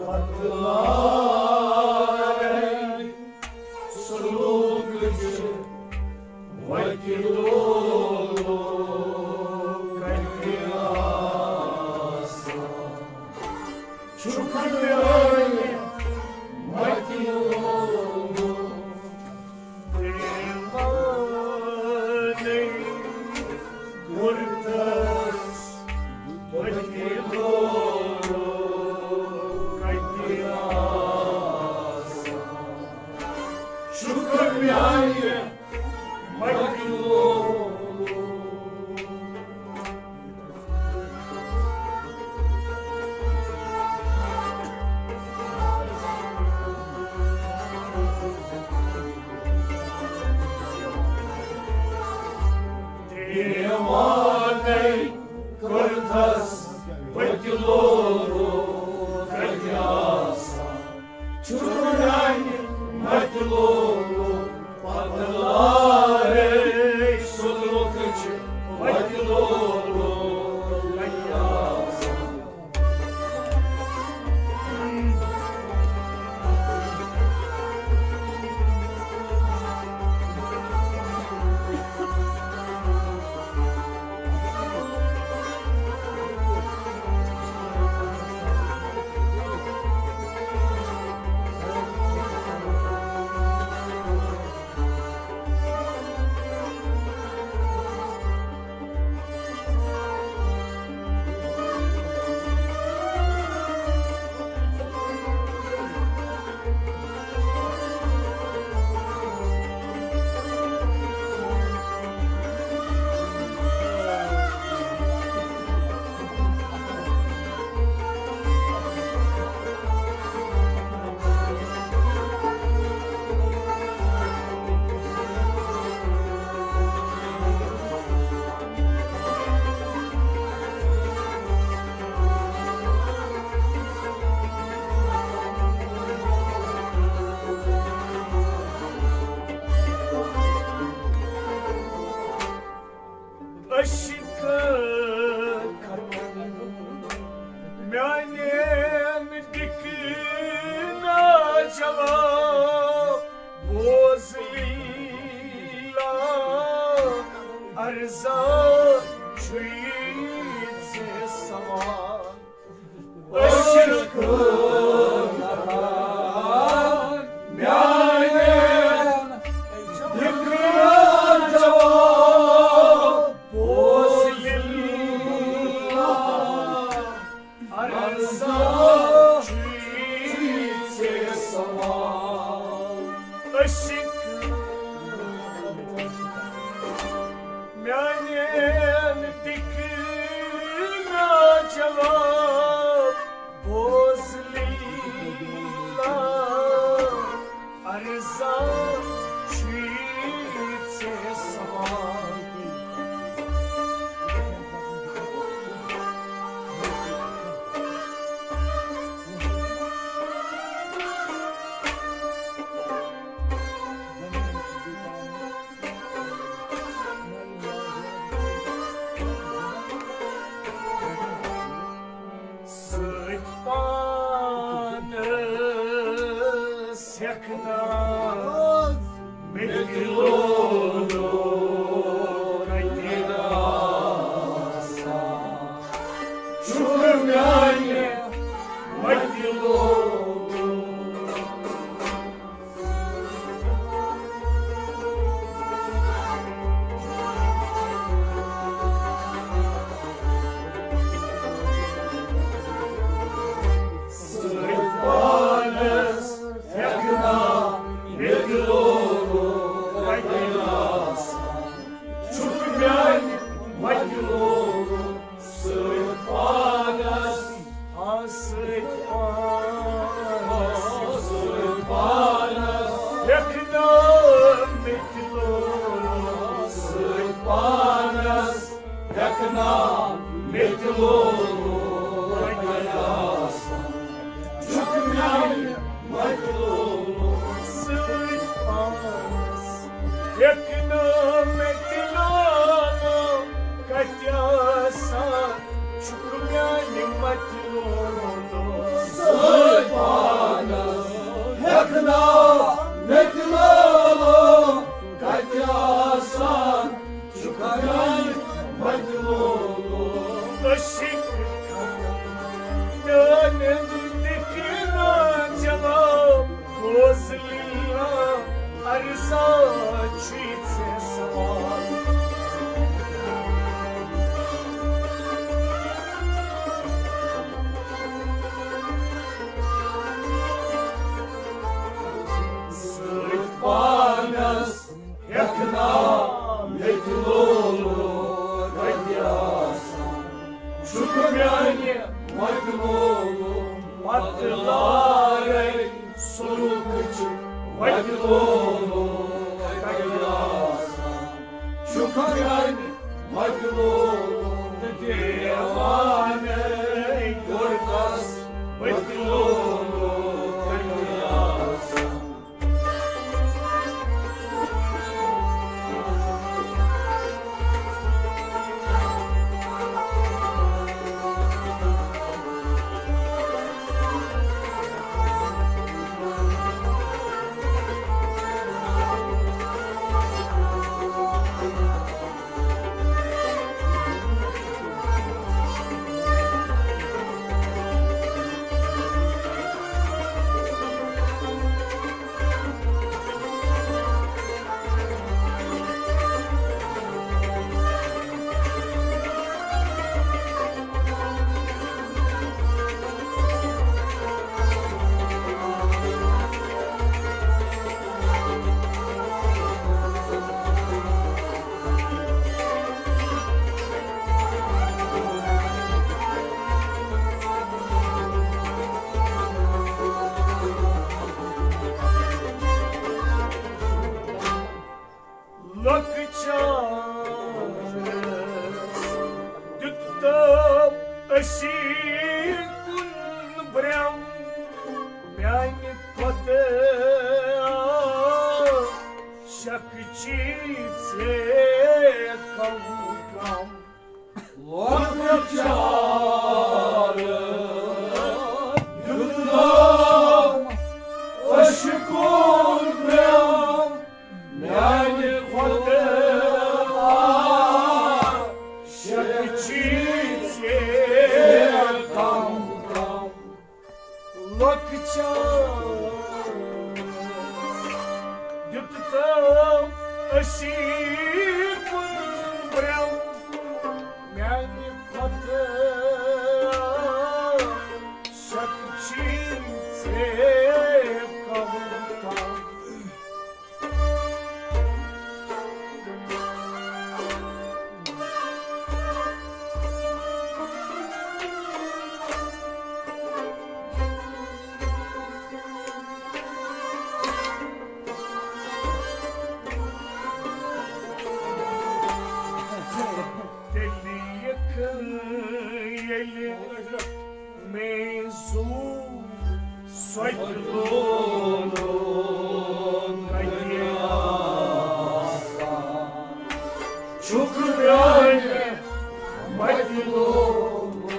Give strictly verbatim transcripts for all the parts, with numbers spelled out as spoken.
پتہٕ لارے سلوک چھِ وتہِ لولو کتہِ آسان۔ چھُکھ میانہِ متہِ لولو دیوانَے کوٚرتَس وتہِ لولو کتہِ آسان۔ چھُکھ میانہِ متہِ لولو۔ دیوانَے کوٚرتَس وتہِ لولو کتہِ آسان۔ چھُکھ میانہِ متہِ لولو پتہٕ لارے سلوک چھِ وتہِ لولو کتہِ آسان۔ عشق ختم میانین دِکنا جواب بوز لیلا، ارزان چھُے ژےٚ سوال۔ عشق میانین دِکنا جواب بوز لیلا، ارزان چھُے ژےٚ سوال۔ عشق میانین دِکنا جواب بوز لیلا، ارزان چھُے ژےٚ سوال۔ سۭتۍ پانس ہٮ۪کھ نا مےٚ تہِ لولو کتہِ آسان۔ چھُکھ میانہِ متہِ لولو۔ سۭتۍ پانس ہٮ۪کھ نا مےٚ تہِ لولو کتہِ خدا مےٚ تہِ لولو کتہِ آسان چھُکھ میانہِ متہِ لولو۔ عشق میانہِ دِکہِ نا جواب بوز لِلہ عرضا چھُے ژےٚ سوال۔ سۭتۍ پانس ہٮ۪کھ نا مےٚ تہِ لولو کتہِ آسان چھُکھ میانہِ متہِ لولو۔ پتہٕ لارے سلوکٕچ وتہِ لولو کتہِ آسان چھُکھ میانہِ متہِ لولو۔ تہٕ دیوانَے کوٚر تس بتہِ لولو کتہِ آسان۔ لۄکچارس دیُت تٔم أسی کُن برٛم، میانہِ کھۄتہٕ شک چھی ژےٚ کم کم۔ لۄکچار دیُت ناو عشقُل برٛم، میانہِ کھۄتہٕ آ شک چھی ژےٚ کم کم۔ لۄکچار دیُت تٔم أسی کُن برٛم، میانہِ کھۄتہٕ شک چھی ژےٚ کم کم۔ تیٚلہِ یِکھ ییٚلہِ مےٚ زُو سۄتہِ لولو کتہِ آسان چھُکھ میانہِ متہِ لولو۔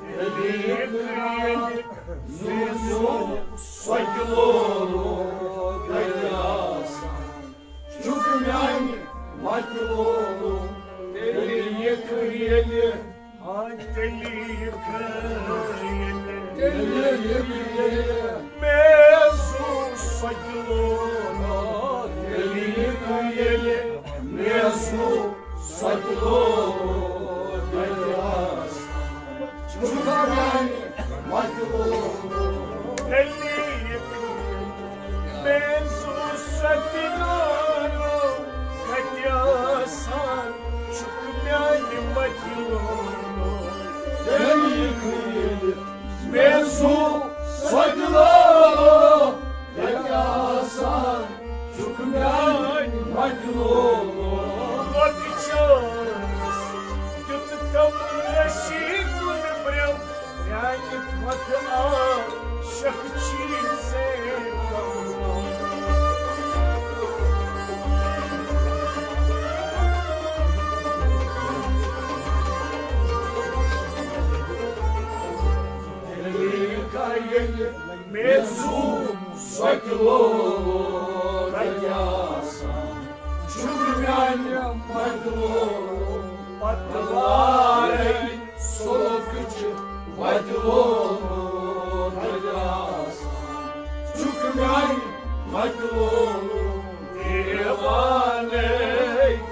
تیٚلہِ یِکھ ییٚلہِ مےٚ زُو سۄتہِ لولو کتہِ آسان چھُکھ میانہِ متہِ لولو۔ تیٚلہِ یِکھ ییٚلہِ، ہاں، تیٚلہِ یِکھ ییٚلہِ، تیٚلہِ یِکھ ییٚلہِ مےٚ زُو سۄتہِ لولو۔ تیٚلہِ یِکھ ییٚلہِ مےٚ زُو سۄتہِ لولو کتہِ آسان چھُکھ میانہِ متہِ لولو۔ تیٚلہِ یِکھ مےٚ زُو سۄتہِ لولو کتہِ آسان چھُکھ میانہِ متہِ لولو۔ تیٚلہِ یِکھ ییٚلہِ مےٚ زُو سۄتہِ لولو کتہِ آسان چھُکھ میانہِ متہِ لولو۔ لۄکچارس دیُت تٔمۍ أسی کُن برٛم، میانہِ کھۄتہٕ آ شک چھی ژےٚ کم۔ وتہِ لولو کتہِ آسان، چھُکھ میانہِ متہِ لولو پتہٕ وارے، سُلوکٕچہِ وتہِ لولو کتہِ آسان، چھُکھ میانہِ متہِ لولو دیوانے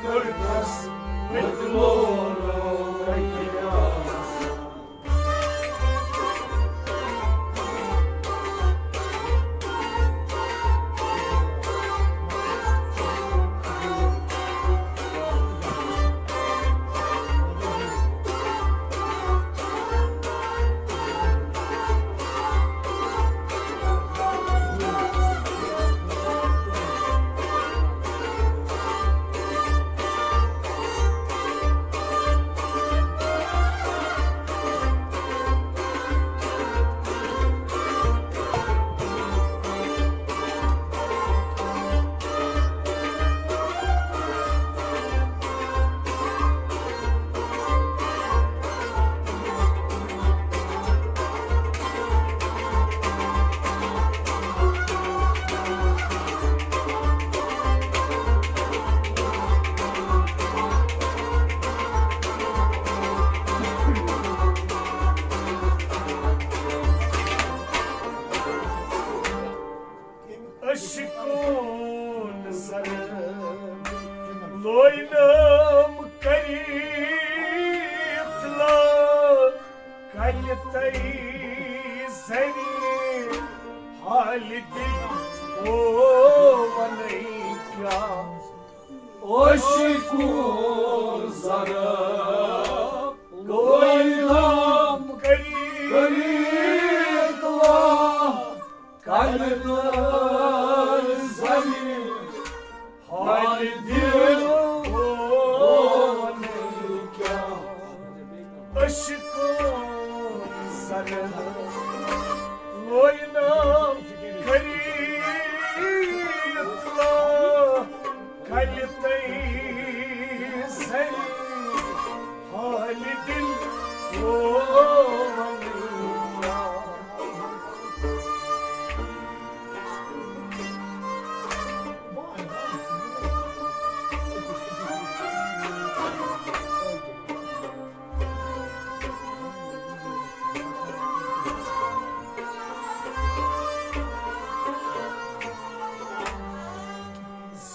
کٔرتھس وتہِ لولو کتہِ آسان۔ عشقون زر لوینم کریت لا کل تئی زری حال دل او ونئی کیا۔ عشقون زر لوینم کریت لا کل تئی زری حال دل او ونئی کیا۔ عشقون زر لوینم کریت لا کل تئی زری حال دل او ونئی کیا۔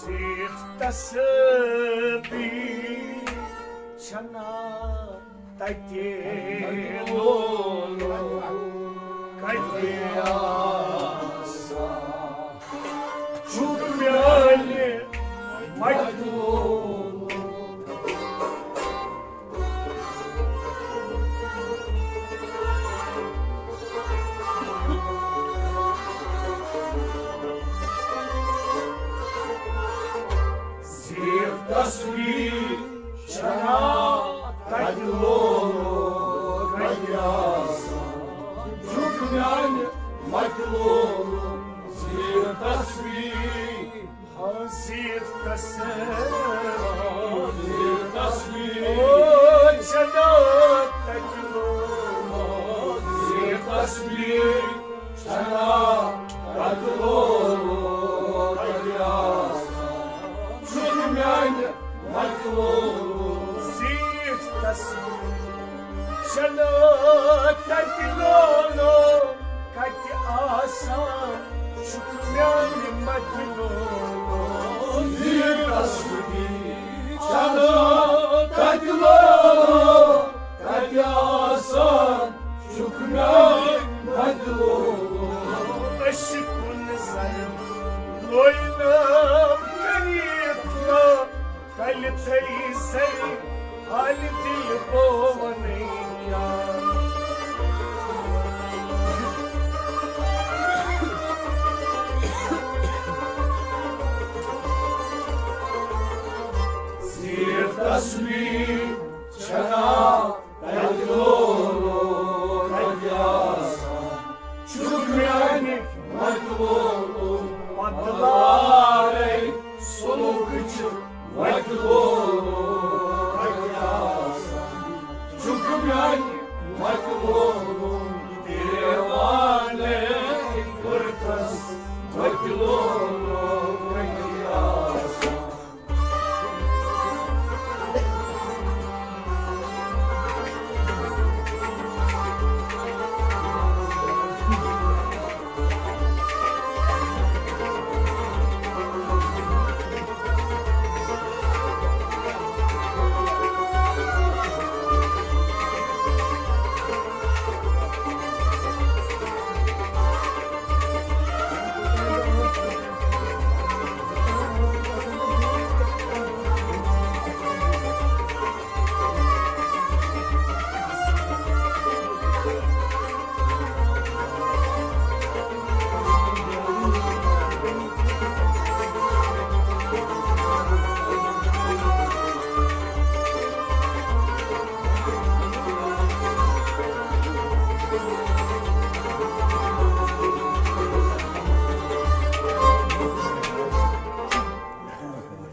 زیٖٹھ تسبیح چھنا تتہِ لولو کتہِ آسان، چھُکھ میانہِ متہِ لولو۔ زیٖٹھ تسبیح چھنا تتہِ لولو کتہِ آسان، چھُکھ میانہِ متہِ لولو۔ زیٖٹھ تسبیح، ہاں، زیٖٹھ تسبیح، زیٖٹھ تسبیح۔ او چھنا تتہِ لولو۔ زیٖٹھ تسبیح چھنا تتہِ لولو کتہِ آسان، چھُکھ میانہِ متہِ لولو۔ زیٖٹھ تسبیح چھنا تتہِ لولو کتہِ آسان، چھُکھ میانہِ متہِ لولو۔ زیٖٹھ تسبیح چھنا تتہِ لولو کتہِ آسان، چھُکھ میانہِ متہِ لولو۔ عشقون زر لوینم کریت لا کل تئی زری حال دل او ونئی کیا۔ زیٖٹھ تسبیح چھنا تتہِ لولو کتہِ آسان، چھُکھ میانہِ متہِ لولو۔ پتہٕ وارے سُلوکٕچہِ وتہِ لولو کتہِ آسان، چھُکھ میانہِ متہِ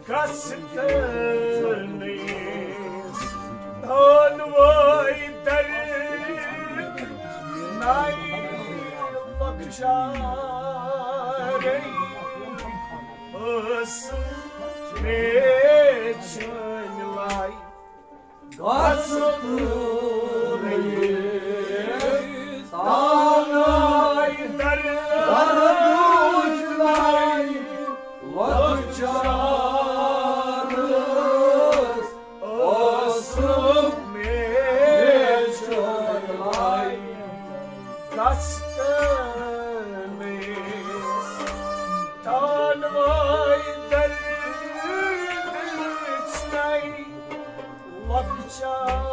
گژھتہٕ نیٖز دۄنوَے دٔرِتھ نَے لۄکچارَے ٲسٕم مےٚ چٲنۍ لَے۔ گژھتہٕ نیٖز تانَے دَر دَردُچ نَے لۄکچار ٲسٕم مےٚ چٲنۍ لَے۔ گژھتہٕ نیٖز تانَے دَردُچ نَے لۄکچارَے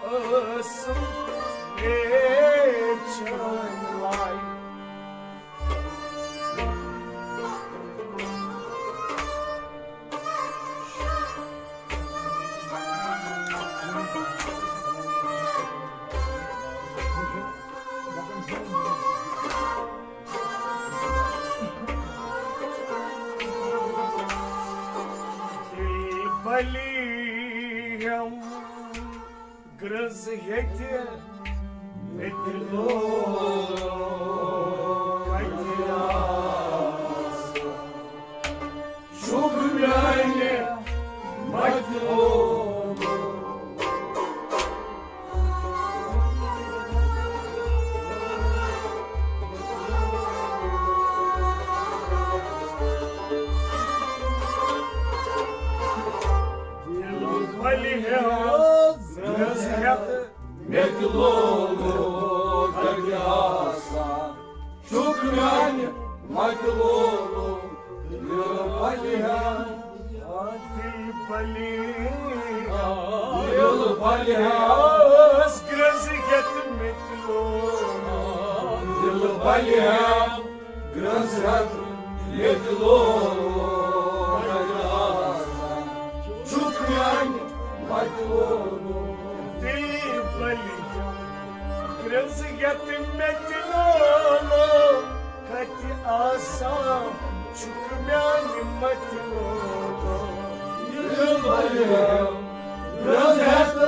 ٲسٕم مےٚ چٲنۍ لَے۔ دِل بلی ہٮ۪م گرٛنٛز ہیٚتہِ مےٚ تہِ لوگ کَتہِ آس۔ شُکر میانہِ متہِ لوگ۔ دِل بلہِ ہیوٚت گرٛنٛز ہٮ۪تھ مےٚ تہِ لوگ کَتہِ آسان۔ شُکر میانہِ متہِ لوگ دِل بلہِ ہیوٚت۔ دِل بلہِ دِل بلہِ ہیوٚت۔ ٲس گرٛنٛز ہٮ۪تھ مےٚ تہِ لوگ۔ دِل بلہِ ہیوٚت۔ گرٛنٛز ہٮ۪تھ مےٚ تہِ لوگ کَتہِ آسان۔ شُکر میانہِ متہِ لوگ۔ دِل بلہِ گرٛنٛز ہٮ۪تھ مےٚ تہِ لوگ کَتہِ آسان۔ شُکر میانہِ متہِ لوگ۔ دِل بلہِ گرٛنٛز ہٮ۪تھ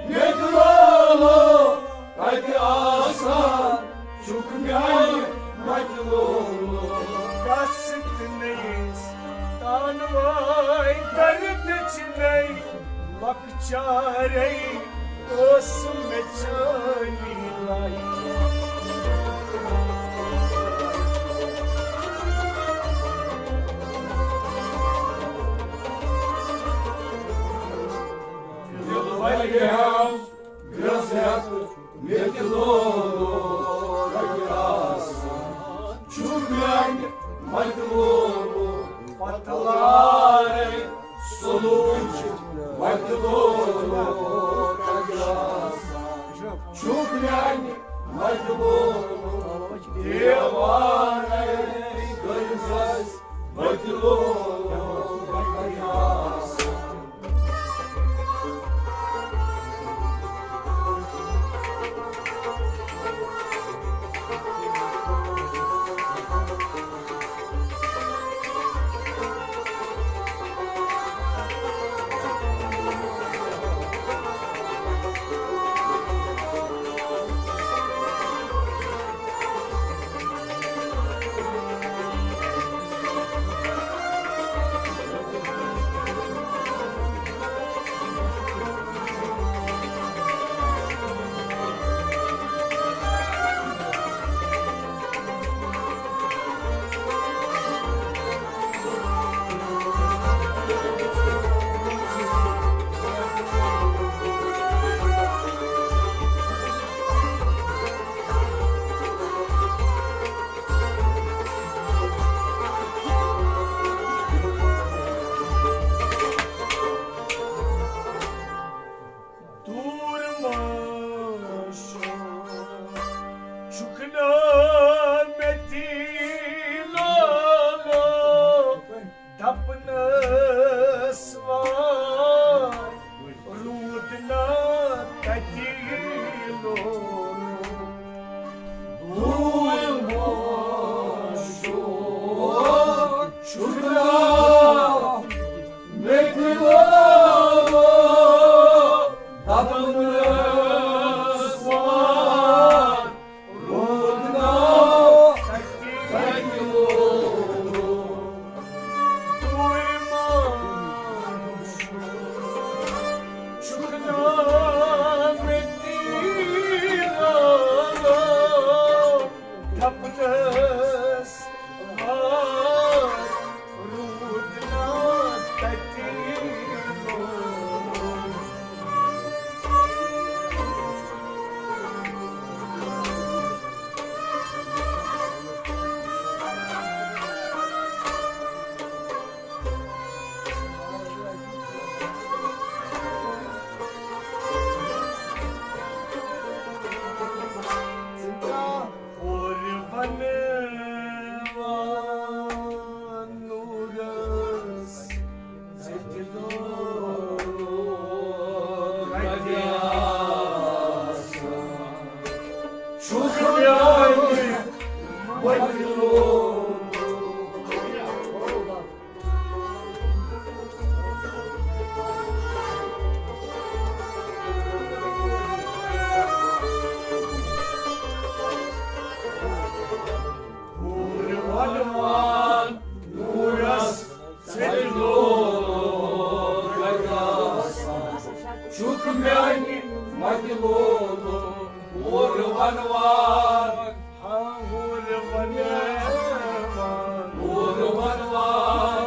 مےٚ تہِ لوگ کَتہِ آسان۔ شُکر میانہِ متہِ لوگ۔ گژھتہٕ نیٖز تانوَے دَردٕچ نَے لۄکچارَے ٲس مےٚ چٲنی لَے۔ دِل بلہِ ہیوٚت گرٛنٛز ہٮ۪تھ مےٚ تہِ لوگ کَتہِ آسان۔ شُکر میانہِ متہِ لوگ۔ پتہٕ لارے سلوٗچ وتہِ لوگ کَتہِ آسان۔ شُکر میانہِ متہِ لوگ۔ دیوارے گٔے زَس وتہِ لوگ کَتہِ آسان۔ چھُکھ میانہِ مَتہِ لولُک پوٗرٕ وَنوان۔ ہاں، پوٗرٕ وَنوان۔ پوٗرٕ وَنوان۔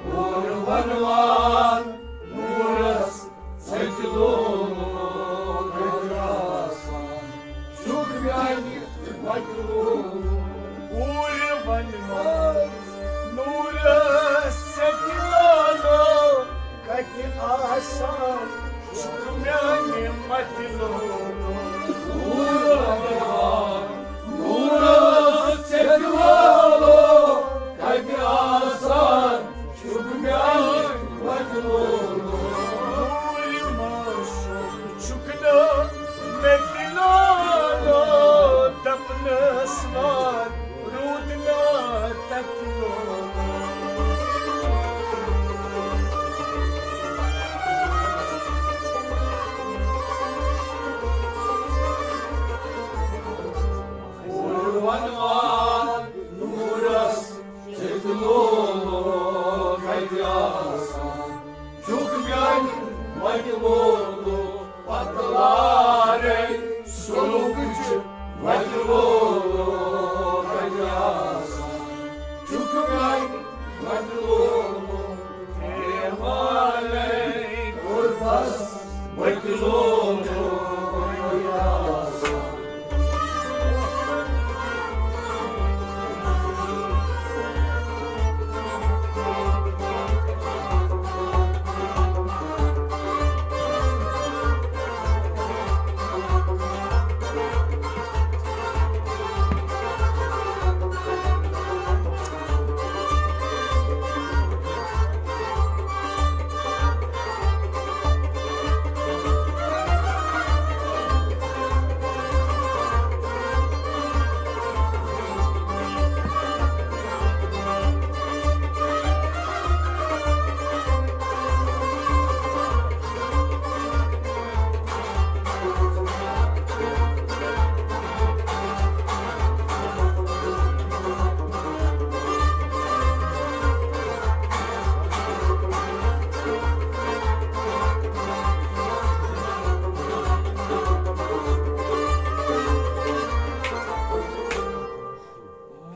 پوٗرٕ وَنوان۔ نوٗرَس سۭتۍ لولُک آسان چھُکھ میانہِ مَتہِ لولُک۔ پوٗرٕ وَنوان۔ نوٗرَس سۭتۍ لولُک کَتہِ آسان چھُکھ میانہِ مَتہِ لولُک۔ پوٗرٕ وَنوان۔ نوٗرَس سۭتۍ لولُک کَتہِ آسان چھُکھ میانہِ مَتہِ لولُک۔ نوٗرِ معشوق چھُکھ نہٕ مےٚ تہِ لولُک، دَپنَس وار روٗد نہٕ تَتہِ لولُک۔ پوٗرٕ وَنوان نوٗرَس سۭتۍ لولُک کَتہِ آسان چھُکھ میانہِ مَتہِ لولُک۔ پتلارے سلوک چھُ وَتہِ لولُک کَتہِ آسان چھُکھ میانہِ مَتہِ لولُک۔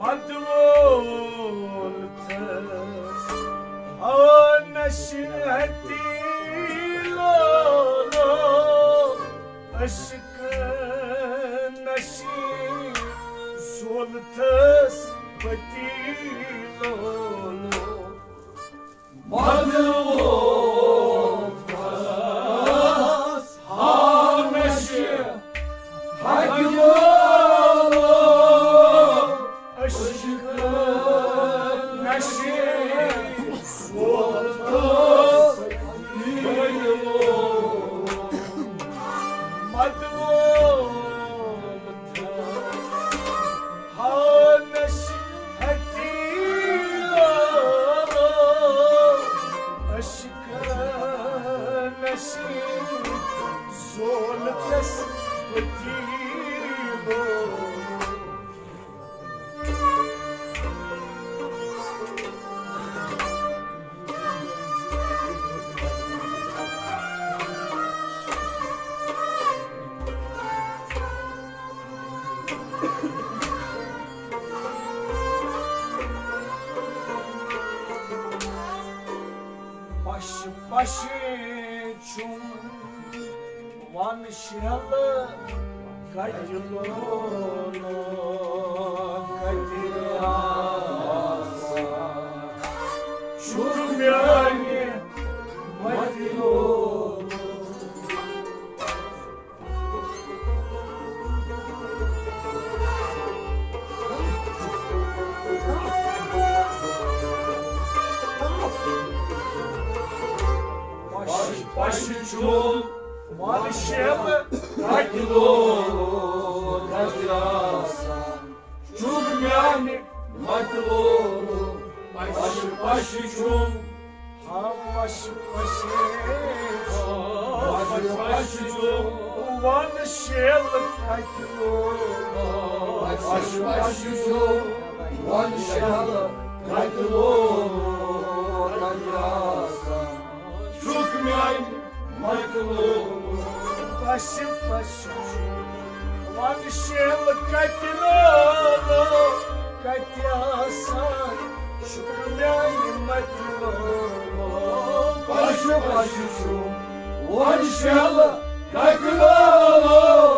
مَتہٕ وول تھَس آ نشہِ ہتی لولُک، عشق نشہِ زول تھَس پتی لولُک۔ مَتہٕ وول تھَس آ نشہِ ہتی لولُک، عشق نشہِ زول تھَس پتی لولُک۔ مَتہٕ وول تھَس آ نشہِ ہتی لولُک، پشہِ چھُم وَن شیلہٕ کَتہِ لولہٕ کَتہِ آسان چھُ میانہِ مَتہِ لولہٕ۔ پش پش چھُم وَن شیلہٕ کَتہِ لولہٕ کَتہِ آسان چھُکھ میانہِ مَتہِ لولہٕ۔ پش پش چھُم ہاں پش پش پش پش چھُم وَن شیلہٕ کَتہِ لولہٕ۔ پش پش چھُم وَن شیلہٕ کَتہِ لولہٕ کَتہِ آسان چھُکھ میانہِ مَتہِ لولہٕ۔ پش پش چھُم وَن شیلہٕ کَتہِ لولہٕ کَتہِ آسان چھُکھ میانہِ مَتہِ لولہٕ۔ پش پش چھُم وَن شیلہٕ کَتہِ لولہٕ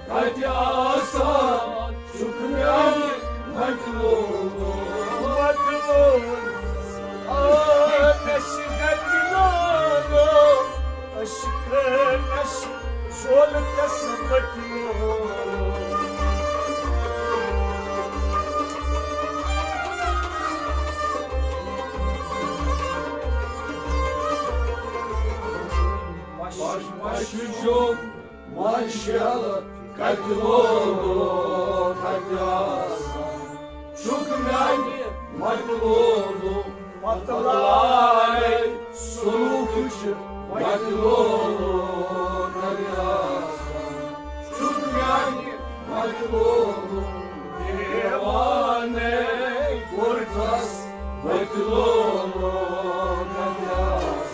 کَتہِ آسان چھُکھ میانہِ مَتہِ لولہٕ۔ مَتہِ لولہٕ۔ آ، نہ چھِ گَتہِ لولہٕ، عشقہٕ نہ چھِ زولہٕ تَس مَتہِ لولہٕ۔ پش پش چھُم وَن شیلہٕ کَتہِ لولہٕ کَتہِ آسان چھُکھ میانہِ مَتہِ لولہٕ۔ پتہٕ لارے سلوکٕچ وَتہِ لولہٕ کَتہِ آسان چھُکھ میانہِ مَتہِ لولہٕ۔ دیوانے کوٚر تَس وَتہِ لولہٕ کَتہِ آسان۔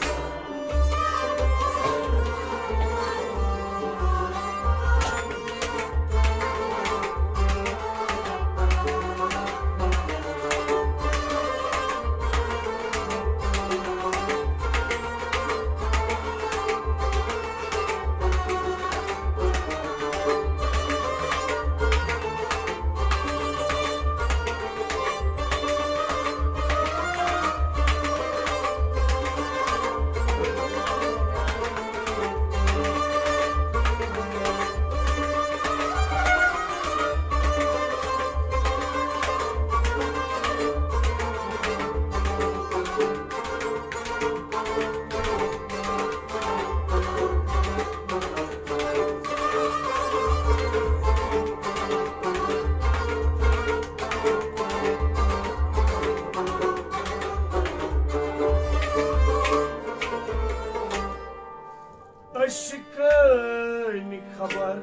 عشقٕنۍ خبر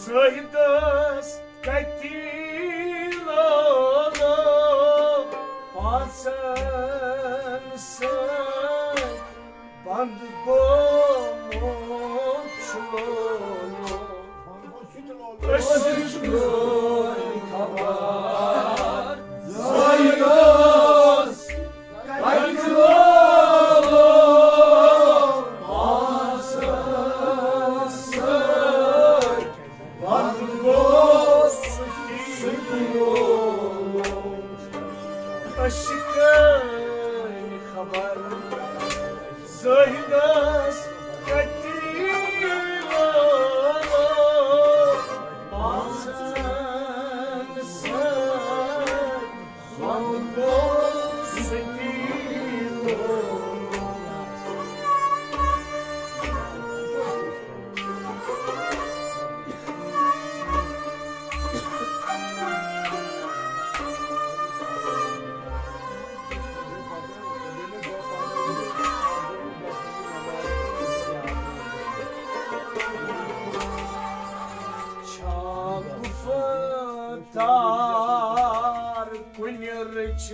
زٲہدس کتہِ لولہٕ پانٛژن سۭتۍ بند گوٚمُت چھُ لولہٕ۔ عشقٕنۍ خبر زٲہدس کتہِ لولہٕ پانٛژن سۭتۍ بند گوٚو سُہ تہِ لولہٕ۔ عشقٕنۍ خبر زٲہدس کتہِ لولہٕ پانٛژن سۭتۍ۔ چھا گُفتار کُنہِ رٕچھِ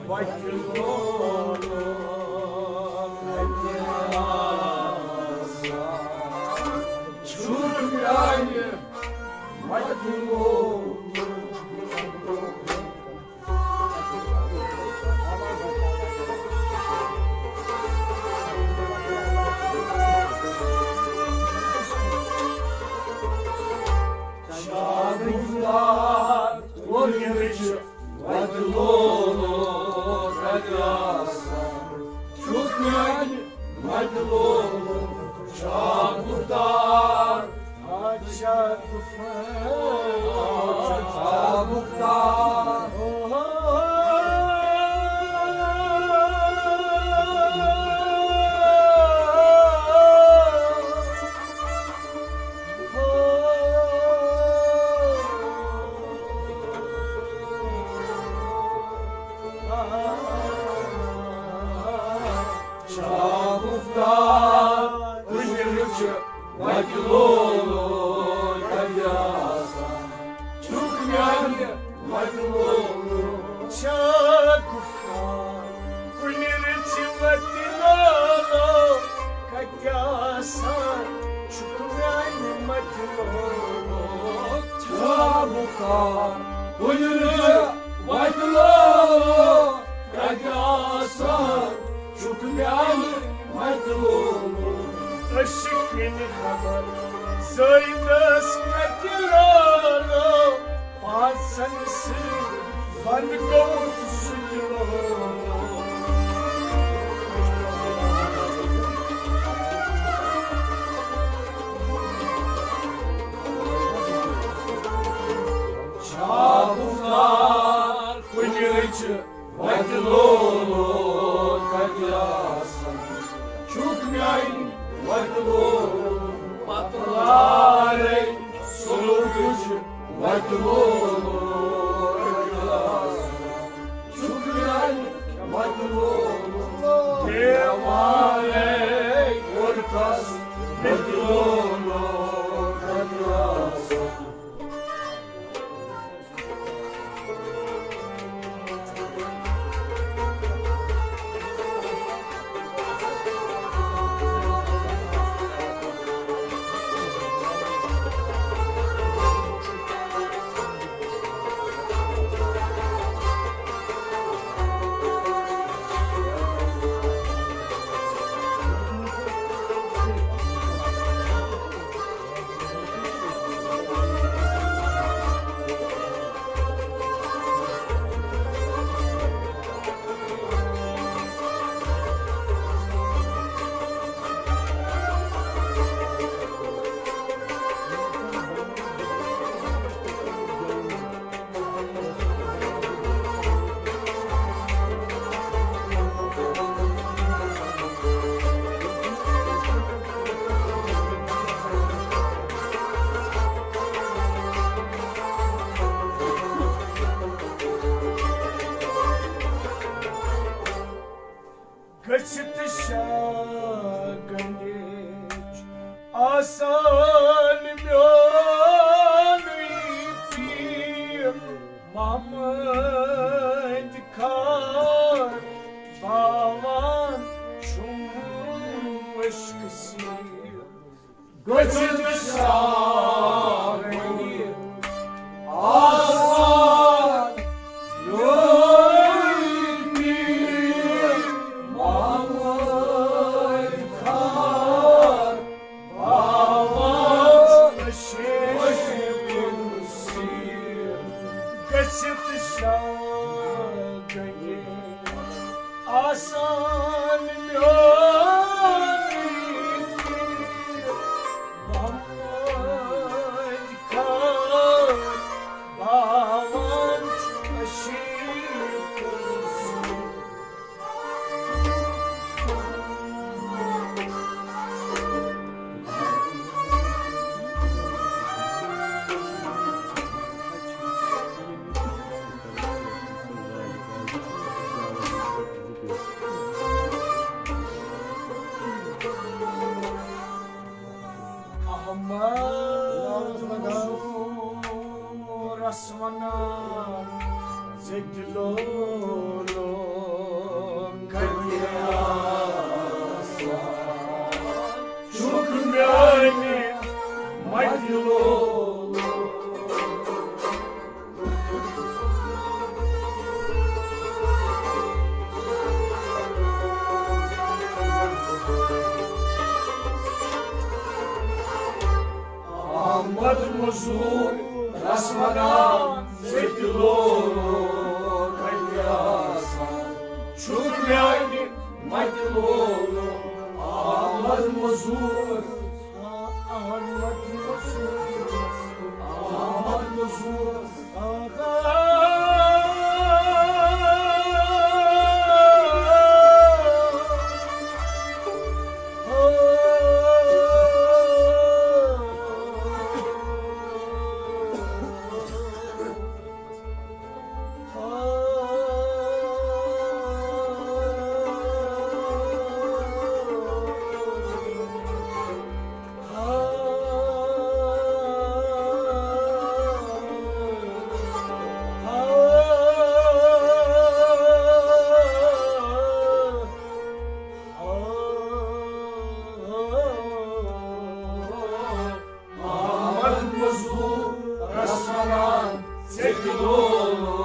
وَتہِ لولہٕ کَتہِ آسان چھُ میٛانہِ وَتہِ لولہٕ۔ لولو کتہِ آسان، چھُکھ میانہِ متہِ لولو چھا گُفتار؟ اچھا گُفتار، چھا گُفتار؟ شاہ مختار، کُنہِ رٕژِ وتہِ لولو کتہِ آسان، چھُکھ میانہِ وتہِ لولو۔ شاہ گُفتار، کُنہِ رٕژِ وتہِ لولو کتہِ آسان، چھُکھ میانہِ متہِ لولو۔ شاہ گُفتار، کُنہِ رٕژِ وتہِ لولو کتہِ آسان، چھُکھ میانہِ متہِ لولو۔ عشقٕنۍ خبر زٲیدس کتہِ لولو، پانٛژن سۭتۍ بند گوٚمُت سُہ تہِ لولو۔ شاہ گُفتار، کُنہِ رٕژِ وتہِ لولو کتہِ آسان، چھُکھ میانہِ وتہِ لولو۔ پتہٕ لارے سُلوکٕچ وتہِ لولو کتہِ آسان، چھُکھ میانہِ وتہِ لولو۔ دیوارے کوٚر تس وتہِ لولو کتہِ آسان۔ گٔژھِتھ شاہ گنج آسان میونُے پیٖر محمد خان باوان چھُم عشقہٕ سیٖر۔ گٔژھِتھ شاہ گنج آسان میونُے پیٖر محمد خان باوان چھُم عشقہٕ سیٖر۔ گٔژھِتھ شاہ گنج آسان میونُے پیٖر محمد خان باوان چھُم عشقہٕ سیٖر۔ احمد مزورس ونان زِ دِلو لوگ کتہِ آسان، چھُکھ میانہِ متہِ لولو۔ احمد مزورس ونان زِ دِلو لوگ احمد مزور، احمد مزور۔ احمد مزورس ونان، ژےٚ تہِ لولو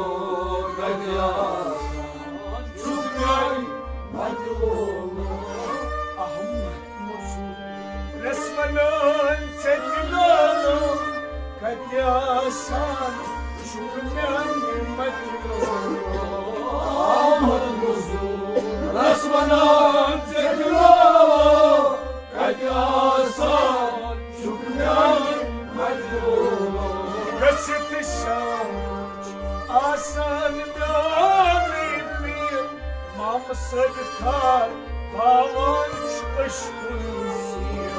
کتہِ آسان، چھُکھ میانہِ متہِ لولو۔ احمد مزورس ونان، ژےٚ تہِ لولو کتہِ آسان، چھُکھ میانہِ متہِ لولو۔ احمد مزورس ونان، ژےٚ تہِ لولو کتہِ آسان، چھُکھ میانہِ متہِ لولو۔ گٔژھِتھ شام آسان میانٕے پیر، مامہٕ سۭتۍ تھار باوان چھُ عشقُن سیر۔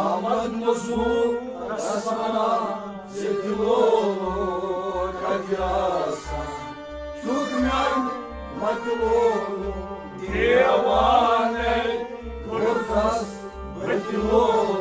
احمد مزورس ونان، ژےٚ تہِ لولو کتہِ آسان، چھُکھ میانہِ متہِ لولو۔ دیوانے کوٚرتھس بہٕ تہِ لولو۔